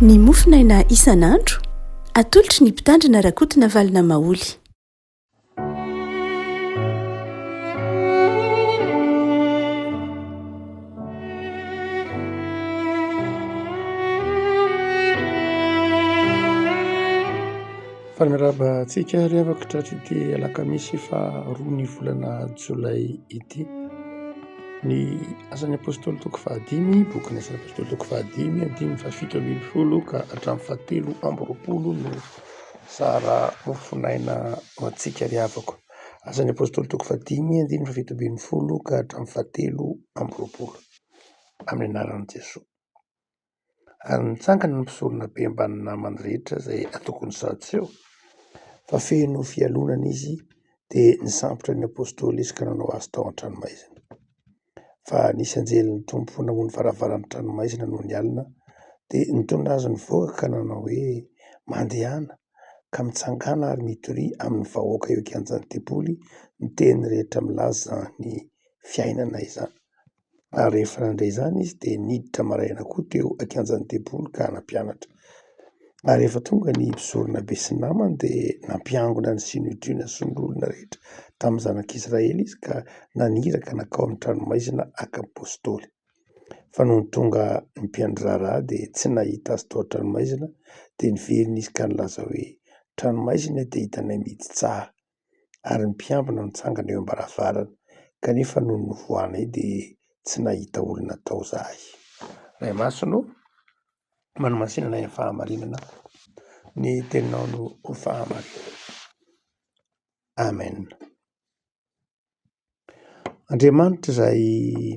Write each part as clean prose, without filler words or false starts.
Ny mofonaina isan'andro, atolotry ny Mpitandrina Rakotonavalona Maholy. Faly miarahaba antsika ry havako tratry ity alakamisy faharoa ny volana jolay ity. Ny asan'ny apostoly toko fahadimy, bokin'ny asan'ny apostoly toko fahadimy andininy fahafito ambin'ny folo ka hatramin'ny fahatelo amby 20 no zara mofonaina ho antsika ry havako. Asan'ny apostoly toko fahadimy andininy fahafito ambin'ny folo ka hatramin'ny fahatelo amby 20. Amin'ny anaran'i Jesoa. Ary nitsangana ny mpisoronabe mbamin'ny namany rehetra izay atokon'ny Sadoseo, fa feno fialonana izy, dia nisambotra ny apostoly izy ka nanao azy tao an-tranomaizina. Fa nisy anjelin'ny Tompo namoha ny varavaran'ny tranomaizina nony alina, dia nitondra azy nivoaka ka nanao hoe, Mandehana, ka mitsangàna ary mitoria amin'ny vahoaka eo an-kianjan'ny tempoly ny teny rehetra milaza ny fiainana izany. Ary rehefa nandre izany izy dia niditra maraina koa teo an-kianjan'ny tempoly ka nampianatra. Ary rehefa tonga ny mpisoronabe sy ny namany dia nampiangona ny Synedriona sy ny loholona rehetra tamin'ny zanak'Israely izy ka naniraka nankao amin'ny tranomaizina haka apostoly. Fa nony tonga ny mpiandry raharaha dia tsy nahita azy tao an-tranomaizina, dia niverina izy ka nilaza hoe, Tranomaizina dia hitanay mihidy tsara, ary ny mpiambina nitsangana eo am-baravarana, kanefa nony novohanay dia tsy nahita olona tao izahay. Ray Masina ô, manomasina anay amin'ny fahamarinana, ny teninao no ho fahamarinana. Amen. Andriamanitra izay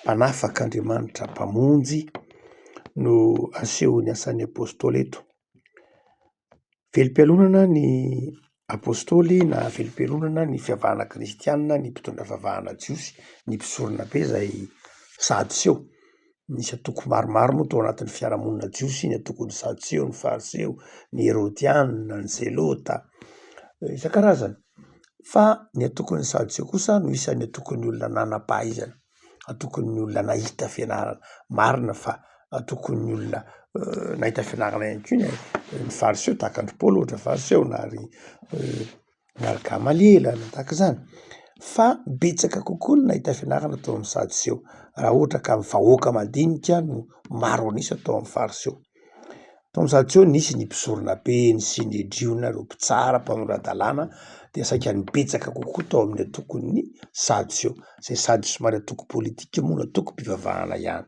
mpanafaka, Andriamanitra mpamonjy no asehon'ny asan'ny apostoly eto. Velom-pialonana ny apostoly na velom-pialonana ny fivavahana kristianina, ny mpitondra fivavahana jiosy, ny mpisorona be izay sadoseo. Nisy antoko maromaro moa tao anatin'ny fiarahamonina jiosy, ny antokon'ny sadoseo, ny fariseo, ny herodianina, ny zelota, isan-karazany. Fa ny antokon'ny sadoseo kosa no isan'ny antokon'ny olona nanam-pahaizana, antokon'ny olona nahita fianarana. Marina fa antokon'ny olona nahita fianarana ihany koa ny fariseo tahaka an-dry Paoly ohatra fariseo na ry na ry Gamaliela na tahaka izany. Fa betsaka kokoa ny nahita fianarana tao amin'ny sadoseo raha ohatra ka ny vahoaka madinika no maro an'isa tao amin'ny fariseo. Tao amin'ny sadoseo nisy ny mpisoronabe, ny synedriona, ireo mpitsara, mpanora-dalàna dia saika ny betsaka kokoa tao amin'ny antokon'ny sadoseo, izay sady somary antoko politika moa no antokom-pivavahana ihany.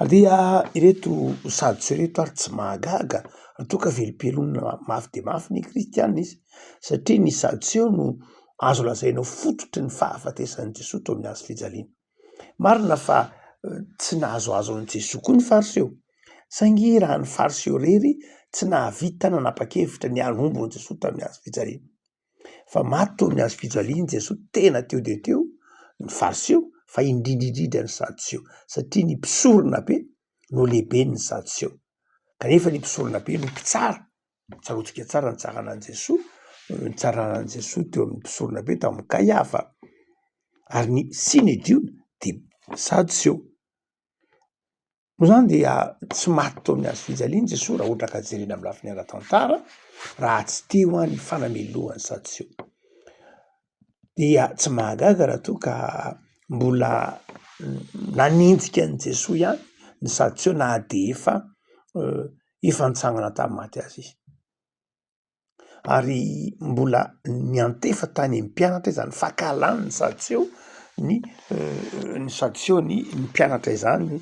Dia ireto sadoseo ireto ary tsy mahagaga raha toa ka velom-pialonana mafy dia mafy ny kristiana izy satria ny sadoseo no azo lazaina ho fototry ny fahafatesan'i Jesoa teo amin'ny hazo fijaliana. Marina fa tsy nahazoazo an'i Jesoa koa ny fariseo, saingy raha ny fariseo irery tsy nahavita nanapa-kevitra ny hanombo an'i Jesoa tamin'ny hazo fijaliana. Fa maty teo amin'ny hazo fijaliana Jesoa, tena teo dia teo ny fariseo fa indrindra indrindra ny sadoseo, satria ny mpisorona be no lehiben'ny sadoseo, kanefa ny mpisorona be no mpitsara. Tsaroantsika tsara ny nitsarana an'i Jesoa, nitsarana an'i Jesoa teo amin'ny mpisorona be tamin'i Kaiafa, ary ny Synedriona dia sadoseo. Noho izany dia tsy maty teo amin'ny hazo fijaliana Jesoa raha ohatra ka jerena amin'ny lafiny ara-tantara, raha tsy teo ny fanamelohan'ny sadoseo. Dia tsy mahagaga raha toa ka mbola nanenjika an'i Jesoa ihany ny sadoseo na dia efa efa nitsangana tamin'ny maty aza izy. Ary mbola niantefa tany amin'ny mpianatra izany fankahalan'ny sadoseo ny ny sadoseo ny mpianatra izany,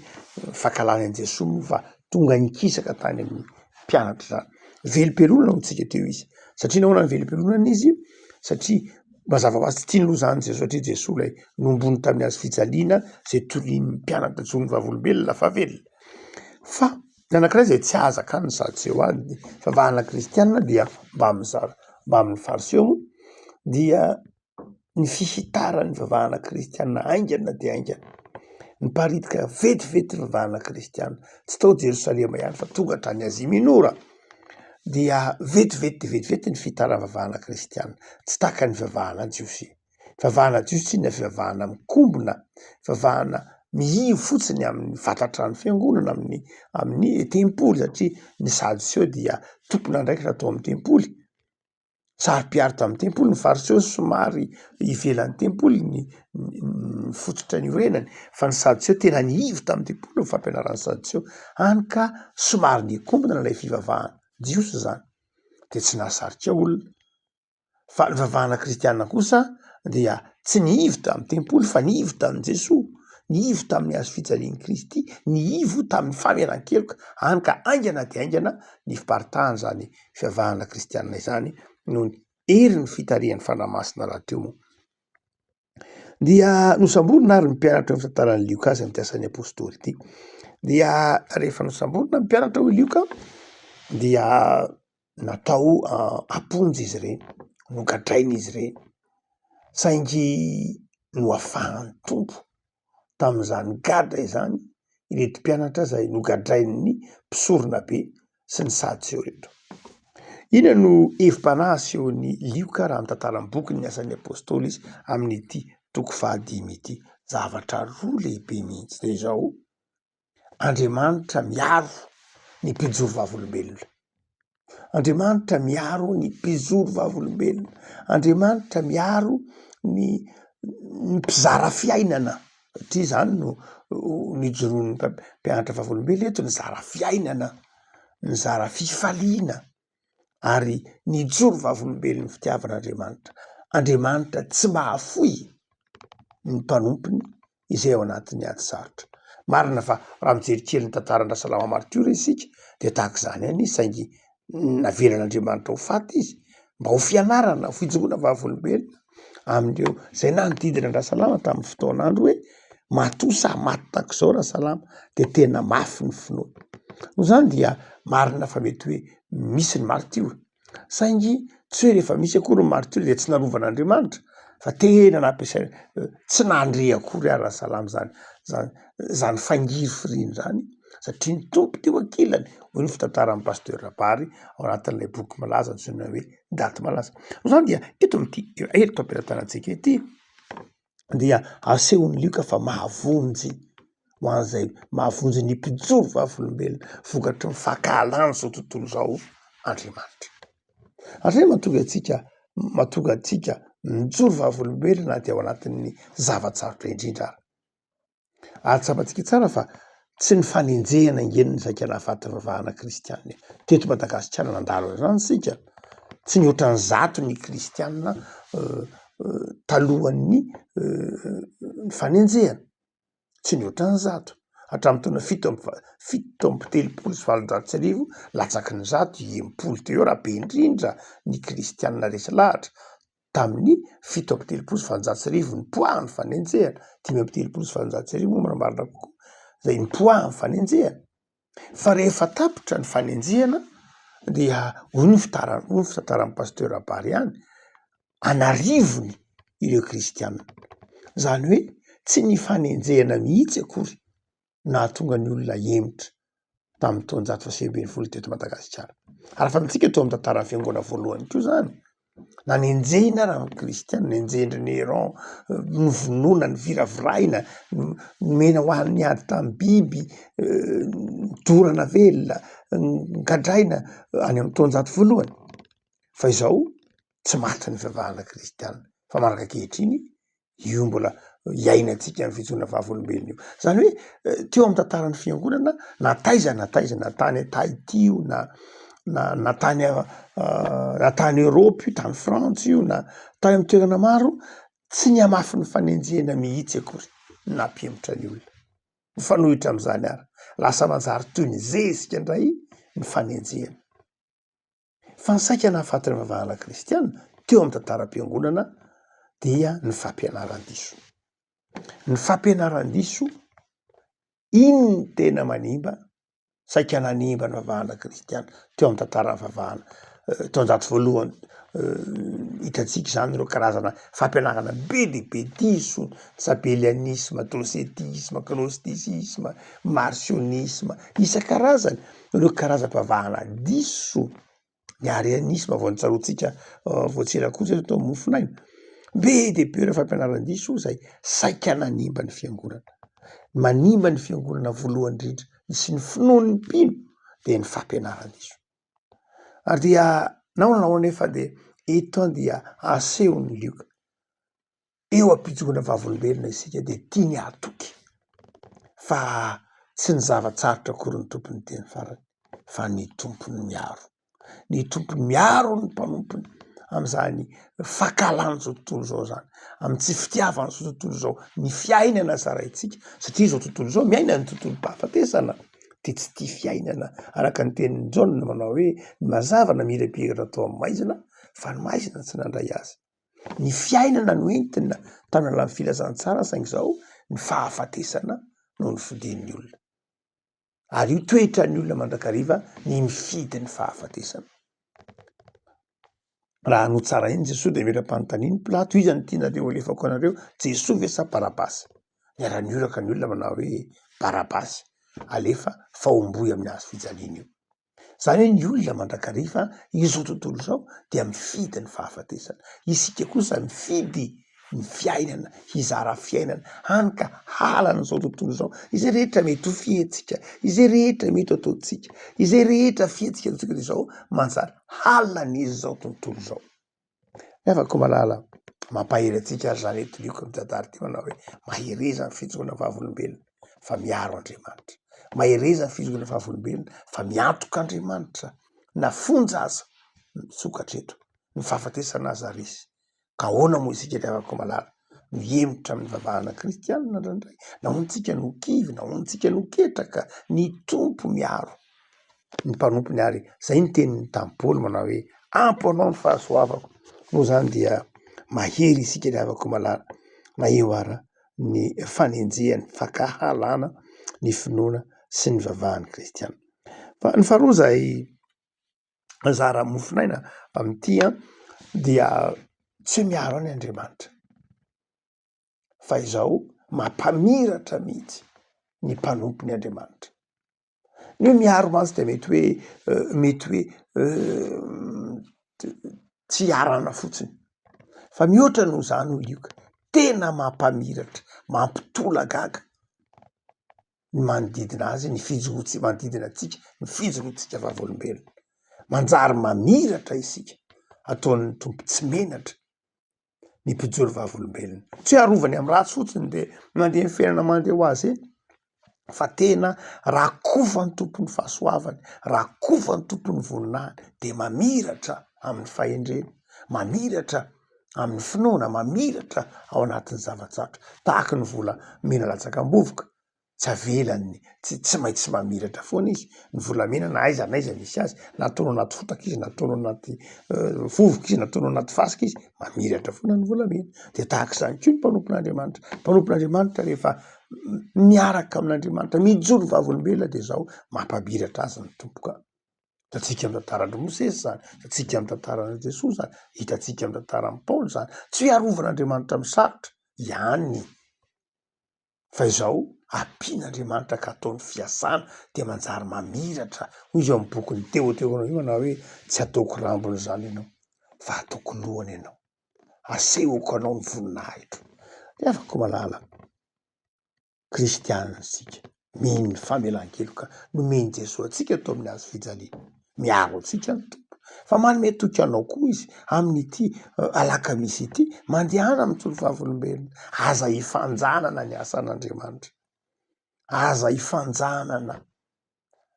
fankahalany an'i Jesoa moa fa tonga nikisaka tany amin'ny mpianatra izany. Velom-pialonana hoy tsika teo izy, satria nahoana no velom-pialonana izy? Satria mazava ho azy tsy tiany aloha izany Jesoa satria Jesoa ilay nombony tamin'ny hazo fijaliana izay torian'ny mpianatra jono vavolombelona fa velona. Fa ny anankiray izay tsy ahazakany ny sadoseo any, ny fivavahana kristianina dia mbamin'ny zara mbamin'ny fariseo dia ny fihitaran'ny fivavahana kristianina haingana dia haingana. Niparitaka vetivety ny fivavahana kristianina, tsy tao Jerosalema ihany fa tonga hatrany Azia Minora, dia vetivety dia vetivety ny fihitaran'ny fivavahana kristianina, tsy tahaka ny fivavahana jiosy. Fivavahana jiosy tsinona fivavahana mikombona, fivavahana. mihivo fotsiny amin'ny vatan-trano fiangonana, amin'ny amin'ny tempoly satria ny sadoseo dia tompon'andraikitra tao amin'ny tempoly. Saro-piaro tamin'ny tempoly ny fariseo, somary ivelan'ny tempoly ny ny fototra niorenany fa ny sadoseo tena nihivo tamin'ny tempoly ny fampianaran'ny sadoseo, hany ka somary nikombona ilay fivavahana jiosy izany de tsy nahasarika olona. Fa ny fivavahana kristiana kosa dia tsy nihivo tamin'ny tempoly fa nihivo tamin'i Jesoa, nihivo tamin'ny hazo fijalian'i Kristy, nihivo tamin'ny famelan-keloka, hany ka haingana dia haingana ny fiparitahan'izany fivavahana kristiana izany noho ny herin'ny fitarihan'ny Fanahy Masina rahateo moa. Dia nosamborina ary ny mpianatra eo amin'ny fitantaran'i Lioka azy amin'ity asan'ny apostoly ity. Dia rehefa nosamborina ny mpianatra hoy Lioka dia natao am-ponja izy ireny, nogadraina izy ireny, saingy noafahan'ny Tompo tamin'izany gadra izany ireto mpianatra izay nogadrain'ny mpisorona be sy ny Sadoseo ireto. Inona no hevi-panahy asehon'i Lioka raha mitantara ny bokin'ny Asan'ny Apostoly izy amin'ity toko fahadimy ity? Zavatra roa lehibe mihitsy dia izao, Andriamanitra miaro ny mpijoro vavolombelona. Andriamanitra miaro ny mpijoro vavolombelona. Andriamanitra miaro ny ny mpizara fiainana satria zany no nijoroan'ny mpianatra vavolombelona eto, nizara fiainana, nizara fifaliana ary nijoro vavolombelon'ny fitiavan'Andriamanitra. Andriamanitra tsy mahafoy ny mpanompony izay ao anatin'ny ady sarotra. Marina fa raha mijery kely ny tantaran-dRasalama Martiora isika dia tahaka izany ihany izy saingy navelan'Andriamanitra ho faty izy mba ho fianarana, ho fijoroana vavolombelona amin'ireo izay nanodidina an-dRasalama tamin'ny fotoan'andro hoe matoa sa maty tahaka izao Rasalama dia tena mafy ny finoana. Noho izany dia marina fa mety hoe misy ny martiora Saingy tsy hoe rehefa misy akory ny martiora dia tsy narovan'Andriamanitra fa tena nampiasaina, tsy nandre akory ary Rasalama zany zany zany fangirifiriana zany satria ny Tompo teo ankilany, hoy ny fitantaran'ny pasteur Rabary ao anatin'ilay boky malaza antsoina hoe daty malaza. Noho izany dia eto amin'ity eto am-pelatanantsika ity dia asehon'i Lioka fa mahavonjy ho an'izay mahavonjy ny mpijoro vavolombelona vokatry ny fankahalana izao tontolo izao Andriamanitra. Ary izay no mahatonga antsika mahatonga antsika mijoro vavolombelona na dia ao anatin'ny zava-tsarotra indrindra ary. Ary tsapantsika tsara fa tsy ny fanenjehana ange no saika nahafaty fivavahana kristianina e. Teto Madagasikara nandalo an'izany isika, tsy nihoatra ny 100 ny kristianina talohan'ny fanenjehana, tsy nihoatra ny 100. Hatramin'ny taona fito amby va- 1837, latsaky ny 100, 60 teo eo raha be indrindra ny kristianina resy lahatra. tamin'ny 1837 nipoahan'ny fanenjehana, 1835 moa raha marina kokoa, izay nipoahan'ny fanenjehana. Fa rehefa tapitra ny fanenjehana dia hoy ny fitara- hoy ny fitantaran'ny pasteur Rabary ihany, an'arivony ireo kristianina. Izany hoe tsy ny fanenjehana mihitsy akory nahatonga ny olona hihemotra tamin'ny taonjato faha 19 teto Madagasikara. Ary fantatsika teo amin'ny tantaran'ny fiangonana voalohany koa izany, na nenjehina ara ny kristiana, nenjehin-dry Néron, novonoina, noviraviraina, nomena ho an'ny ady tamin'ny biby, nodorana velona, nogadraina any amin'ny taonjato voalohany. Fa izao tsy maty ny fivavahana kristiana fa mandraka ankehitriny io mbola iainantsika ny fijoroana vavolombelona io. Zany hoe teo amin'ny tantaran'ny fiangonana na taiza na taiza na tany Tahiti io na na na tany na tany Eropa io, tany Frantsa io na tany amin'ny toerana maro, tsy nihamafy ny fanenjehana mihitsy akory nampihemotra ny olona. Mifanohitra amin'izany ary, lasa manjary toy ny zezika indray ny fanenjehana. Fa ny saika nahafaty ny fivavahana kristiana teo amin'ny tantaram-piangonana dia ny fampianaran-diso. Ny fampianaran-diso, iny no tena manimba, saika nanimba ny fivavahana kristiana teo amin'ny tantaran'ny fivavahana taonjato voalohany. Hitantsika izany ireo karazana fampianarana be dia be diso, sabelianisma, dosetisma, gnostisisma, marsionisma, isan-karazany. Ireo karazam-pivavahana diso, ny arianisma vao notsaroantsika vao tsy ela akory zay tao amin'ny mofonaina. Be dia be ireo fampianaran-diso izay saika nanimba ny fiangonana. Manimba ny fiangonana voalohany indrindra sy ny finoan'ny mpino dia ny fampianaran-diso. Ary dia nahoana nahoana nefa dia eto dia asehon'ny Lioka eo am-pijoroana vavolombelona isika dia tiany hahatoky fa tsy ny zava-tsarotra akory ny tompon'ny teny farany fa ny tompony miaro. Ny tompony miaro ny mpanompony amin'izany fankahalan'izao tontolo izao izany, amin'ny tsy fitiavan'izao tontolo izao ny fiainana zaraintsika satria izao tontolo izao miaina ny tontolom-pahafatesana dia tsy tia fiainana araka ny tenin'i Jaona manao hoe ny mazava namirapiratra tao amin'ny maizina fa ny maizina tsy nandray azy. Ny fiainana no entina tamin'ny alalan'ny filazantsara saingy izao ny fahafatesana no nofidin'ny olona. Ary io toetran'ny olona mandrakariva ny mifidy ny fahafatesana. Raha notsarain'i Jesoa dia mila-panontanian'i Pilato, iza no tianareo alefako anareo, Jesoa ve sa Barabasy? Niara-nioraka ny olona manao hoe Barabasy, alefa fa homboy amin'ny hazo fijaliana io. Izany hoe ny olona mandrakariva izao tontolo izao dia mifidy ny fahafatesana. Isika kosa mifidy ny fiainana, hizara fiainana, hany ka halan'izao tontolo izao. Izay rehetra mety ho fihetsika, izay rehetra mety ho ataontsika, izay rehetra fihetsika ataontsika dia izao manjary halan'izao tontolo izao. Nefa koa malala, mampahery antsika ary izany eto Lioka mitantara ity manao hoe mahereza ny fijoroana vavolombelona fa miaro Andriamanitra. Mahereza ny fijoroana vavolombelona fa miantoka Andriamanitra. Na fonja aza misokatra eto, ny fahafatesana aza resy. Ka ahoana moa isika ry havako malala no hihemotra amin'ny vavahana kristianina indraindray? Nahoana isika no kivy? Nahoana isika no ketraka? Ny Tompo miaro. ny mpanompony ary zay ny teniny tamin'i Paoly manao hoe ampy anao ny fahasoavako. Noho izany dia mahery isika ry havako malala na eo ara ny fanenjehana, fankahalana ny finoana sy ny vavahan'ny kristiana. Fa ny faharoa izay zara mofonaina amin'ity an dia tsy miaro any Andriamanitra. Fa izao mampamiratra mihitsy ny mpanompony Andriamanitra. Ny hoe miaro mantsy de mety hoe mety hoe tsy hiarana fotsiny fa mihoatra noho izany hoy Lioka, tena mampamiratra, mampitolagaga ny manodidina azy, ny fijoroantsika manodidina antsika, ny fijoroantsika vavolombelona. Manjary mamiratra isika, ataon'ny Tompo tsy menatra ny mpijoro vavolombelona. Tsy hoe arovany amin'ny ratsy fotsiny de mandeha ny fiainana mandeha ho azy eny fa tena rakofan'ny Tompo ny fahasoavany, rakofan'ny Tompo ny voninahiny de mamiratra amin'ny fahendrena, mamiratra amin'ny finoana, mamiratra ao anatin'ny zava-tsarotra tahaky ny volamena latsaka am-bovoka. tsy avelany, tsy tsy maintsy mamiratra foana izy, ny volamena na aiza na aiza misy azy, na ataonao anaty fotaka izy, na ataonao anaty vovoka izy, na ataonao anaty fasika izy, mamiratra foana ny volamena. De tahaka izany koa ny mpanompon'Andriamanitra, mpanompon'Andriamanitra rehefa miaraka amin'Andriamanitra, mijoro vavolombelona de zao mampamiratra azy ny Tompo ka. Hitantsika amin'ny tantaran'i Mosesy izany, hitantsika amin'ny tantaran'i Jesoa izany, hitantsika amin'ny tantaran'i Paoly izany, tsy hoe arovan'Andriamanitra amin'ny sarotra ihany. Fa izao, ampian'Andriamanitra ka ataony fiasana dia manjary mamiratra. Hoy izy ao amin'ny bokin'ny Deoteronomia manao hoe, tsy ataoko rambony izany ianao, fa ataoko lohany ianao. Asehoko anao ny voninahitro. Ry havako malala, kristiana isika, mino ny famelan-keloka nomen'i Jesoa antsika teo amin'ny hazo fijaliana. Miaro antsika ny Tompo. Fa manome toky anao koa Izy amin'ity alakamisy ity, mandehana mijoro vavolombelona. Aza ifanjanana ny asan'Andriamanitra. Aza ifanjanana.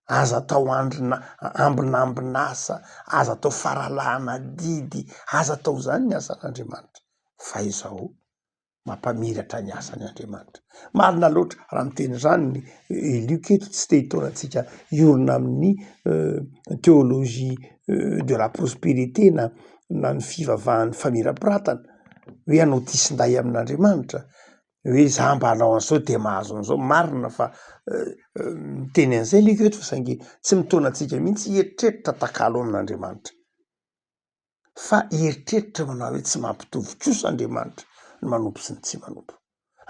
Aza atao andrina ambinambin'asa, aza atao faralahana adidy, aza atao izany ny asan'Andriamanitra. Fa izao, mampamiratra ny asany Andriamanitra. Marina loatra raha miteny izany ny i Luc eto tsy te hitaona antsika hiorina amin'ny théologie de la prospérité na na ny fivavahan'ny famirapiratana hoe hanao disin-day amin'Andriamanitra hoe za mba hanao an'izao de mahazo an'izao. Marina fa miteny an'izay Luc eto fa saingy tsy mitaona antsika mihitsy hieritreritra takalo amin'Andriamanitra. Fa eritreritra manao hoe tsy mampitovy kosa Andriamanitra ny manompo sy ny tsy manompo.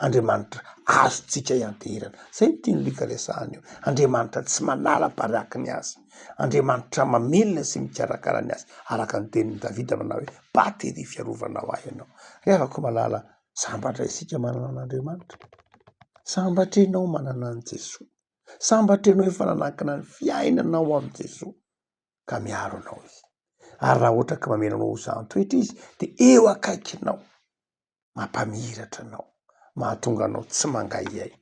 Andriamanitra azontsika ianteherana. Zay no tian'i Lioka resahana eo. Andriamanitra tsy manala baraka ny azy. Andriamanitra mamelona sy mikarakara ny azy. Araka ny tenin'i Davida manao hoe bateria fiarovana ho ahy ianao. Ry havako malala, sambatra isika manana an'Andriamanitra. Sambatra ianao manana an'i Jesoa. Sambatra ianao efa nanankina ny fiainanao amin'i Jesoa ka miaro anao Izy. Ary raha ohatra ka mamela anao ho zahan-toetra Izy dia eo akaikinao. mampamiratra anao, mahatonga anao tsy mangahiahy.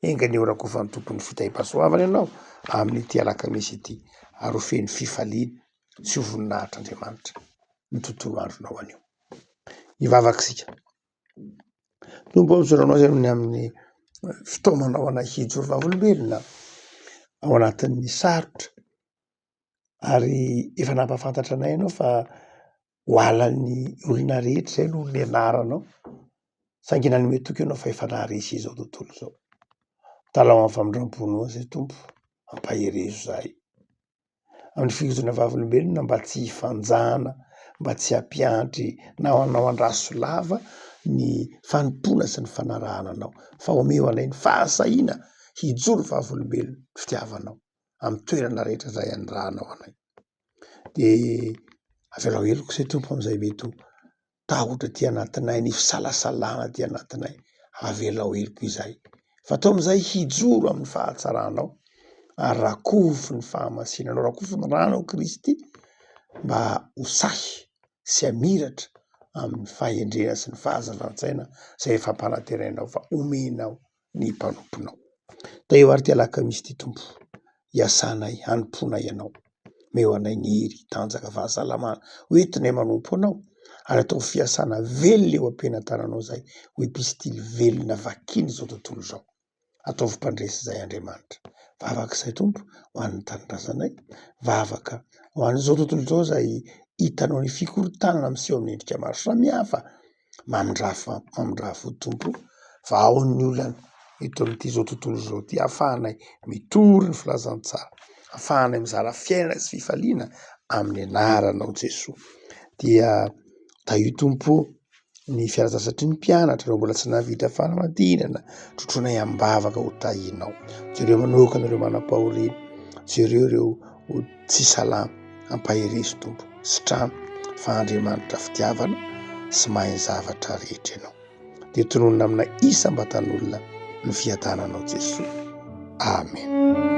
Enga anie ho rakofan'ny Tompon'ny fitahiam-pahasoavana ianao amin'ity alakamisy ity ary ho feno fifaliana sy ho voninahitr'Andriamanitra ny tontolo andronao anio. Hivavaka isika. Tompo ô, misaotra anao izay noho ny amin'ny fitaomanao anay hijoro vavolombelona ao anatin'ny sarotra ary efa nampahafantatra anay ianao fa ho halan'ny olona rehetra izay noho ny anaranao, saingy nanome toky ianao fa efa naharesy izao tontolo izao. Mitalaho amin'ny famindram-ponao izay Tompo, ampaherezo izahay amin'ny fiozona vavolombelona mba tsy hifanjana, mba tsy hampiandry na hanao andraso lava ny fanompoana sy ny fanarahana anao fa omeo anay ny fahasahiana hijoro vavolombelona ny fitiavanao amin'ny toerana rehetra izay anirahanao anay. Dia avelao heloka izay Tompo amin'izay mety ho tahotra aty anatinay, ny fisalasalana aty anatinay, avelao heloka izahay fa atao amin'izay hijoro amin'ny fahatsaranao ary rakofy ny fahamasinanao, rakofy ny ranao Kristy mba ho sahy sy hamiratra amin'ny fahendrena sy ny fahazavan-tsaina izay efa ampanantenainao fa omenao ny mpanomponao. Tahio ary ity alakamisy ity Tompo, hiasanay, hanompoanay Anao. Omeo anay ny hery, tanjaka, fahasalamana, ho entinay manompo Anao, ary ataovy fiasana velona eo am-pelantananao izay, ho epistily velona vakian'izao tontolo izao. Ataovy mpandresy izay Andriamanitra. Vavaka izay Tompo ho an'ny tanindrazanay, vavaka ho an'izao tontolo izao izay hitanao ny fikorontanana miseho amin'ny endrika maro samihafa. Mamindrafo mamindrafo Tompo fa ao ny olana eto amin'ity zao tontolo izao ity ahafahanay mitory ny filazantsara, ahafahanay mizara fiainana sy fifaliana amin'ny anaranao Jesoa. Dia tahio Tompo ô ny fialan-tsasatry ny mpianatra ireo mbola tsy nahavita fanadinana, trotroinay am-bavaka ho tahianao. Jereo manokana ireo manam-pahoriana, jereo ireo tsy salama, ampaherezo Tompo, sitrano fa Andriamanitra fitiavana sy mahay ny zavatra rehetra Ianao. Dia tononina amina isam-batan'olona ny fiadananao Jesoa. Amen.